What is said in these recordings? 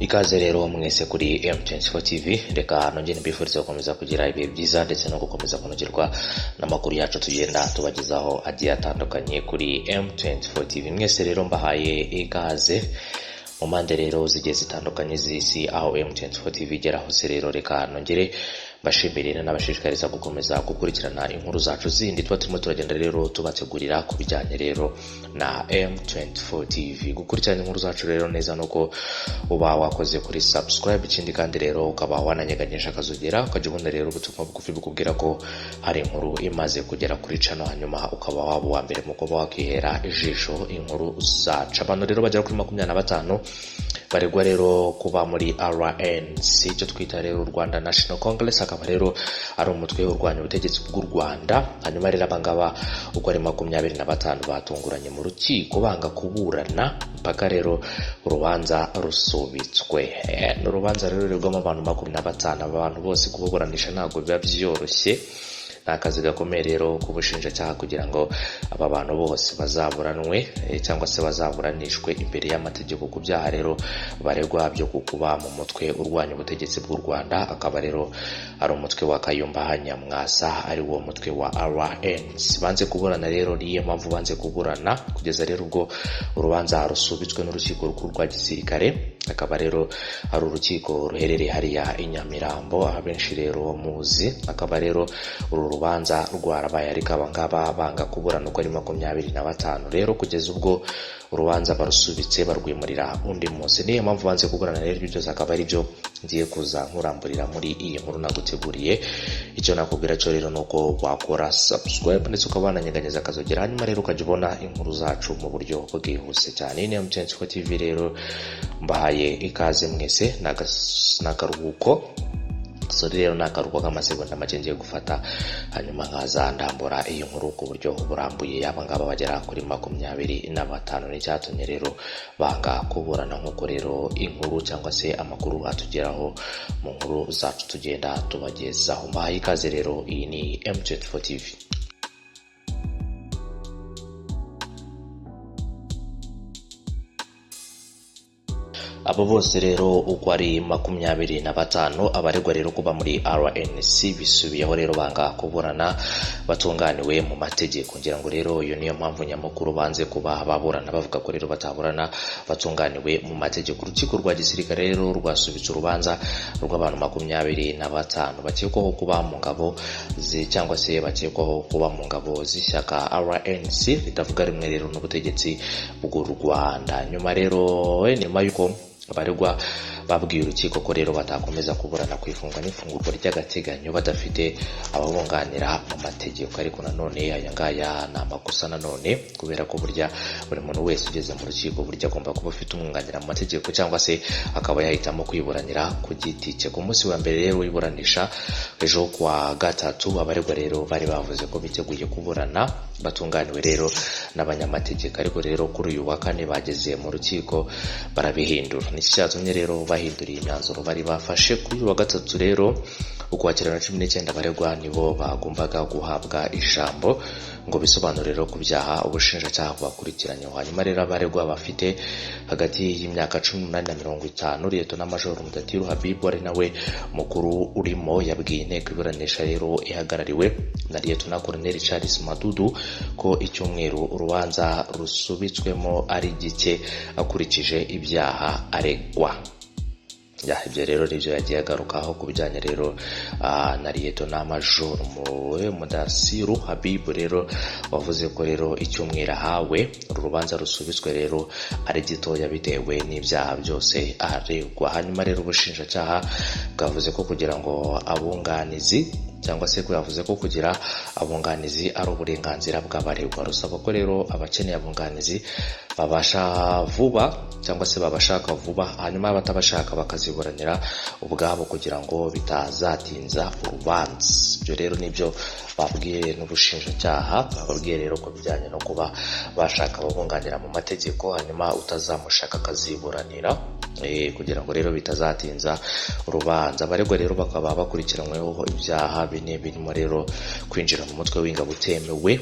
Ikaze rero mwese kuri M24 TV. Reka nongere mbifurize gukomeza kugira ibihe byiza ndetse no gukomeza kunogerwa n'amakuru yacu tugenda tubagezaho agiye atandukanye kuri M24 TV. Mwese rero mbahaye ikaze mu mpande rero zigiye zitandukanye z'isi aho M24 TV igera hose. Rero reka nongere mbashimire n'abashishikariza gukomeza gukurikirana inkuru zacu zindi tuba turimo turagenda rero tubategurira ku bijyanye rero na M24 TV. Gukurikirana inkuru zacu rero neza nuko uba wakoze kuri subscribe, ikindi kandi rero ukaba wananyeganyesha akazogera, ukajya ubona rero ubutumwa bugufi bukubwira ko hari inkuru imaze kugera kuri channel, hanyuma ukaba waba uwa mbere mu kuba wakihera ijisho inkuru zacu. Abantu rero bagera kuri 25 baregwa rero kuba muri RNC, icyo twita rero Rwanda National Congress, akaba rero ari umutwe urwanya ubutegetsi bw'u Rwanda. Hanyuma rero abangaba uko ari 25 batunguranye mu rukiko banga kuburana mpaka rero urubanza rusubitswe. Ni urubanza rero rurigwamo abantu 25. Aba bantu bose kubaburanisha ntabwo biba byoroshye, ni akazi gakomeye rero k'ubushinjacyaha kugira ngo aba bantu bose bazaburanwe cyangwa se bazaburanishwe imbere y'amategeko ku byaha rero baregwa byo kuba mu mutwe urwanya ubutegetsi bw'u Rwanda, akaba rero ari umutwe wa Kayumba Nyamwasa, ari wo mutwe wa RNC. Banze kuburana rero, niyo mpamvu banze kuburana kugeza rero ubwo urubanza rusubitswe n'urukiko rukuru rwa gisirikare, akaba rero ari urukiko ruherereye hariya i Nyamirambo aho abenshi rero muzi. Akaba rero uru rubanza rwarabaye, ariko abangaba banga kuburana uko ari 25 rero kugeza ubwo urubanza barusubitse barwimurira undi munsi. Niyo mpamvu banze kuburana rero. Ibyo byose akaba ari byo ngiye kuza nkuramburira muri iyi nkuru naguteguriye. Icyo nakubwira cyo rero ni uko wakora subscribe ndetse ukaba wananyeganyeza akazogera, hanyuma rero ukajya ubona inkuru zacu mu buryo bwihuse cyane. Iyi ni M24 TV rero, mbahaye ikaze mwese. Ni akaruhuko, so rero ni akaruhuko k'amasegonda make ngiye gufata, hanyuma nkaza ndambura iyi nkuru ku buryo burambuye. Yaba ngaba bagera kuri 25 n'icyatumye rero banga kuburana, nk'uko rero inkuru cyangwa se amakuru atugeraho mu nkuru zacu tugenda tubagezaho. Mbahaye ikaze rero, iyi ni M24 TV. Abo bose rero uko ari 25 abaregwa rero kuba muri RNC bisubiyeho rero banga kuburana batunganiwe mu mategeko. Ngira ngo rero iyo niyo mpamvu nyamukuru banze kuba baburana, bavuga ko rero bataburana batunganiwe mu mategeko. Urukiko rwa gisirikare rero rwasubitse urubanza rw'abantu 25 bakekwaho kuba mu ngabo cyangwa se bakekwaho kuba mu ngabo z'ishyaka RNC ritavuga rumwe rero n'ubutegetsi bw'u Rwanda. Nyuma rero nyuma y'uko abaregwa babwiye urukiko ko rero batakomeza kuburana ku ifungwa n'ifungurwa ry'agateganyo badafite ababunganira mu mategeko. Ariko nanone aya ngaya ni amakosa nanone, kubera ko burya buri muntu wese ugeze mu rukiko burya agomba kuba afite umwunganira mu mategeko cyangwa se akaba yahitamo kwiburanira ku giti cye. Ku munsi wa mbere rero wiburanisha ejo kuwa gatatu, abaregwa rero bari bavuze ko biteguye kuburana batunganiwe rero n'abanyamategeko, ariko rero kuri uyu wa kane bageze mu rukiko barabihindura. Niki cyatumye rero bahindura iyi myanzuro bari bafashe kuri uyu wa gatatu? Rero Ukwakira na 19 abaregwa nibo bagombaga guhabwa ijambo ngo bisobanure rero ku byaha ubushinjacyaha bubakurikiranyeho. Hanyuma rero abaregwa bafite hagati y'imyaka 18 na 50. Liyetona Majoro Mudatiru Habibu, ari nawe mukuru urimo, yabwiye inteko iburanisha rero ihagarariwe na Liyetona Koloneli Charles Madudu ko icyumweru urubanza rusubitswemo ari gike akurikije ibyaha aregwa. Ya, ibyo rero nibyo yagiye agarukaho ku bijyanye rero na Liyetona Majoro Mudasiru Habibu rero wavuze ko rero icyumweru ahawe uru rubanza rusubitswe rero ari gitoya bitewe n'ibyaha byose aregwa. Hanyuma rero ubushinjacyaha bwavuze ko kugira ngo abunganizi cyangwa se ko yavuze ko kugira abunganizi ari uburenganzira bw'abaregwa, rusaba ko rero abakeneye abunganizi babasha vuba cyangwa se babashaka vuba, hanyuma abatabashaka bakaziburanira ubwabo kugira ngo bitazatinza urubanza. Ibyo rero nibyo babwiye n'ubushinjacyaha, bababwiye rero ko bijyanye no kuba bashaka ababunganira mu mategeko, hanyuma utazamushaka akaziburanira kugira ngo rero bitazatinza urubanza. Abaregwa rero bakaba bakurikiranyweho ibyaha bine birimo rero kwinjira mu mutwe w'ingabo utemewe,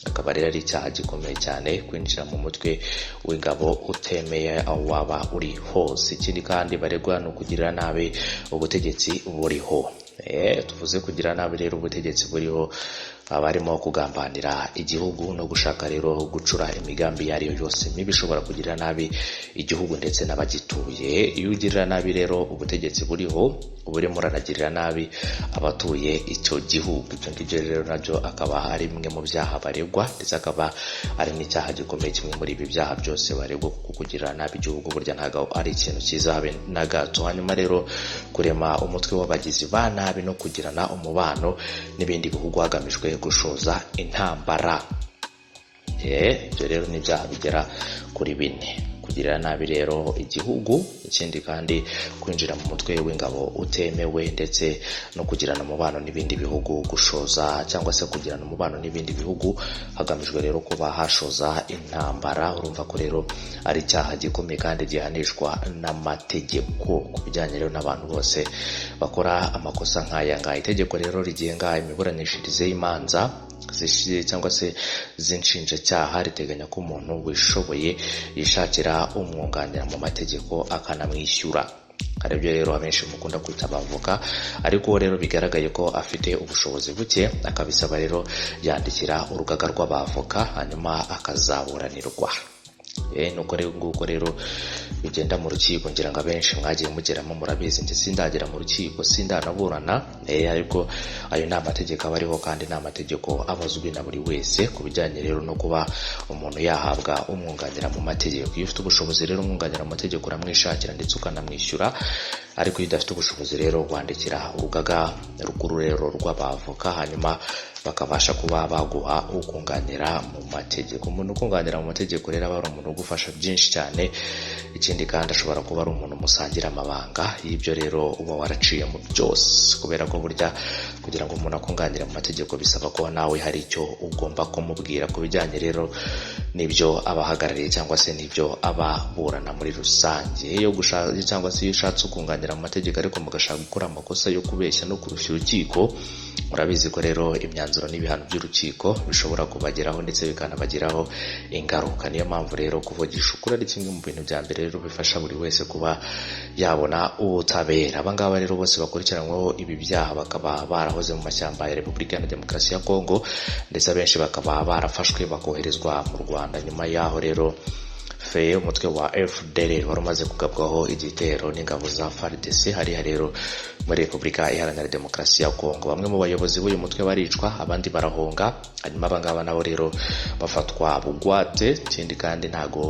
Akaba rero ari icyaha gikomeye cyane kwinjira mu mutwe w'ingabo utemeye aho waba uri hose. Ikindi kandi baregwa ni ukugirira nabi ubutegetsi buriho. Tuvuze kugira nabi rero ubutegetsi buriho, abarimo kugambanira igihugu no gushaka rero gucura imigambi iyo ari yo yose mibi ishobora kugirira nabi igihugu ndetse n'abagituye. Iyo ugirira nabi rero ubutegetsi buriho, uba urimo uranagirira nabi abatuye icyo gihugu. Ibyo ngibyo rero nabyo akaba ari bimwe mu byaha baregwa, ndetse akaba ari n'icyaha gikomeye kimwe muri ibi byaha byose baregwa, kuko kugirira nabi igihugu burya ntabwo ari ikintu cyiza habe na gato. Hanyuma rero kurema umutwe w'abagizi ba nabi no kugirana umubano n'ibindi bihugu hagamijwe gushoza intambara. Ibyo rero ni ibyaha bigera kuri bine: kugirira nabi rero igihugu, ikindi kandi kwinjira mu mutwe w'ingabo utemewe, ndetse no kugirana umubano n'ibindi bihugu, gushoza cyangwa se kugirana umubano n'ibindi bihugu hagamijwe rero kuba hashoza intambara. Urumva ko rero ari icyaha gikomeye kandi gihanishwa n'amategeko ku bijyanye rero n'abantu bose bakora amakosa nk'aya ngaya. Itegeko rero rigenga imiburanishirize y'imanza cyangwa se z'inshinjacyaha riteganya ko umuntu wishoboye yishakira umwunganira mu mategeko akanamwishyura, aribyo rero abenshi mukunda kwita abavoka. Ariko rero bigaragaye ko afite ubushobozi buke, akabisaba rero yandikira urugaga rw'abavoka, hanyuma akazaburanirwa. Nuko rero nguko rero bigenda mu rukiko. Ngira ngo abenshi mwagiye mugeramo murabizi. Njye sindagera mu rukiko, sindanaburana, ariko ayo ni amategeko aba ariho, kandi ni amategeko aba azwi na buri wese ku bijyanye rero no kuba umuntu yahabwa umwunganira mu mategeko. Iyo ufite ubushobozi rero, umwunganira mu mategeko uramwishakira ndetse ukanamwishyura, ariko iyo udafite ubushobozi rero wandikira urugaga rukuru rero rw'abavoka, hanyuma bakabasha kuba baguha ukunganira mu mategeko. Umuntu ukunganira mu mategeko rero aba ari umuntu ugufasha byinshi cyane. Ikindi kandi ashobora kuba ari umuntu musangira amabanga y'ibyo rero uba waraciyemo byose, kubera ko burya kugira ngo umuntu akunganire mu mategeko bisaba ko nawe hari icyo ugomba kumubwira ku bijyanye rero n'ibyo aba ahagarariye cyangwa se n'ibyo aba aburana muri rusange. Iyo cyangwa se iyo ushatse ukunganira mu mategeko ariko mugashaka gukora amakosa yo kubeshya no kurushya urukiko, murabizi ko rero imyanzuro n'ibihano by'urukiko bishobora kubageraho ndetse bikanabagiraho ingaruka. Niyo mpamvu rero kuvugisha ukuri ari kimwe mu bintu bya mbere rero bifasha buri wese kuba yabona ubutabera. Aba ngaba rero bose bakurikiranyweho ibi byaha bakaba barahoze mu mashyamba ya Repubulika Iharanira Demokarasi ya Kongo, ndetse abenshi bakaba barafashwe bakoherezwa mu Rwanda nyuma y'aho rero fe umutwe wa FDLR wari umaze kugabwaho igitero n'ingabo za FARDC hariya rero muri Repubulika Iharanira Demokarasi ya Kongo. Bamwe mu bayobozi b'uyu mutwe baricwa, abandi barahunga, hanyuma abangaba nabo rero bafatwa bugwate. Ikindi kandi ntago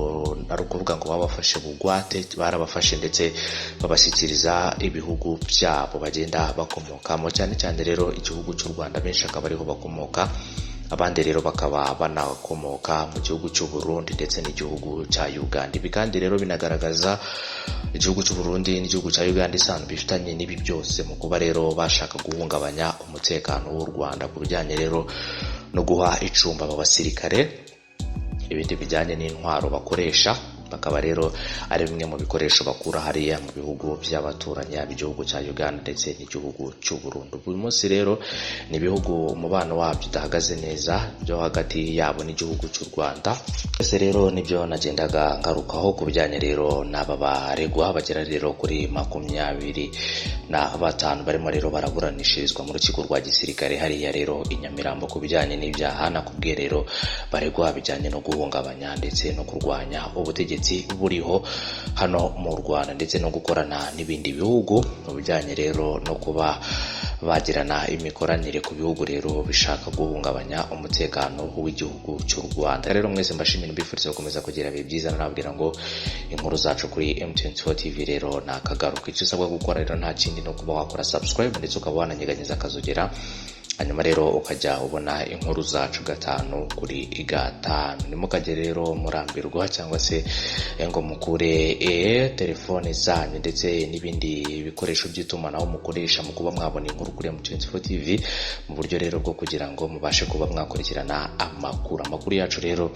ari ukuvuga ngo babafashe bugwate, barabafashe ndetse babashyikiriza ibihugu byabo bagenda bakomokamo, cyane cyane rero igihugu cy'u Rwanda benshi akaba ariho bakomoka, abandi rero bakaba banakomoka mu gihugu cy'u Burundi ndetse n'igihugu cya Uganda. Ibi kandi rero binagaragaza igihugu cy'u Burundi n'igihugu cya Uganda isano bifitanye n'ibi byose mu kuba rero bashaka guhungabanya umutekano w'u Rwanda ku bijyanye rero no guha icumbi aba basirikare, ibindi bijyanye n'intwaro bakoresha, bakaba rero ari bimwe mu bikoresho bakura hariya mu bihugu by'abaturanyi, yaba igihugu cya Uganda ndetse n'igihugu cy'u Burundi. Uyu munsi rero ni ibihugu umubano wabyo udahagaze neza byo hagati yabo n'igihugu cy'u Rwanda. Byose rero nibyo nagendaga ngarukaho ku bijyanye rero n'aba baregwa bagera rero kuri 25 barimo rero baraburanishirizwa mu rukiko rwa gisirikare hariya rero i Nyamirambo ku bijyanye n'ibyaha nakubwiye rero baregwa bijyanye no guhungabanya ndetse no kurwanya ubutegetsi buriho hano mu Rwanda, ndetse no gukorana n'ibindi bihugu mu bijyanye rero no kuba bagirana imikoranire ku bihugu rero bishaka guhungabanya umutekano w'igihugu cy'u Rwanda. Rero mwese mbashimira, mbifuriza gukomeza kugira ibihe byiza, nababwira ngo inkuru zacu kuri M24 TV rero nakagaruka. Icyo usabwa gukora rero nta kindi no kuba wakora subscribe ndetse ukaba wananyeganyeza akazogera, hanyuma rero ukajya ubona inkuru zacu 5 kuri 5. Ntimukajye rero murambirwa cyangwa se ngo mukure telefone zanyu ndetse n'ibindi bikoresho by'itumanaho mukoresha mu kuba mwabona inkuru kuri M24 TV, mu buryo rero bwo kugira ngo mubashe kuba mwakurikirana amakuru. Amakuru yacu rero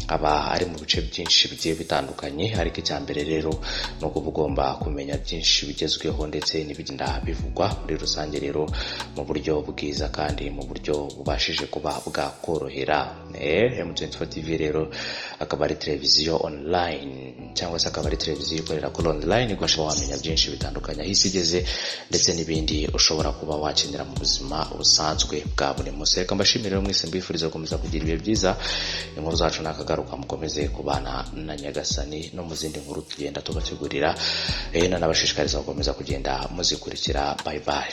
aba ari mu bice byinshi bigiye bitandukanye, ariko icya mbere rero ni uko uba ugomba kumenya byinshi bigezweho ndetse n'ibigenda bivugwa muri rusange rero mu buryo bwiza kandi kandi mu buryo bubashije kuba bwakorohera. M24 TV rero akaba ari televiziyo online, cyangwa se akaba ari televiziyo ikorera kuri online, igufasha wamenya byinshi bitandukanye aho isi igeze, ndetse n'ibindi ushobora kuba wakenera mu buzima busanzwe bwa buri munsi. Reka mbashimire rero mwese, mbifuriza gukomeza kugira ibihe byiza. Inkuru zacu nakagaruka, mukomeze kubana na Nyagasani no mu zindi nkuru tugenda tubategurira, nanabashishikariza gukomeza kugenda muzikurikira. Bye bye.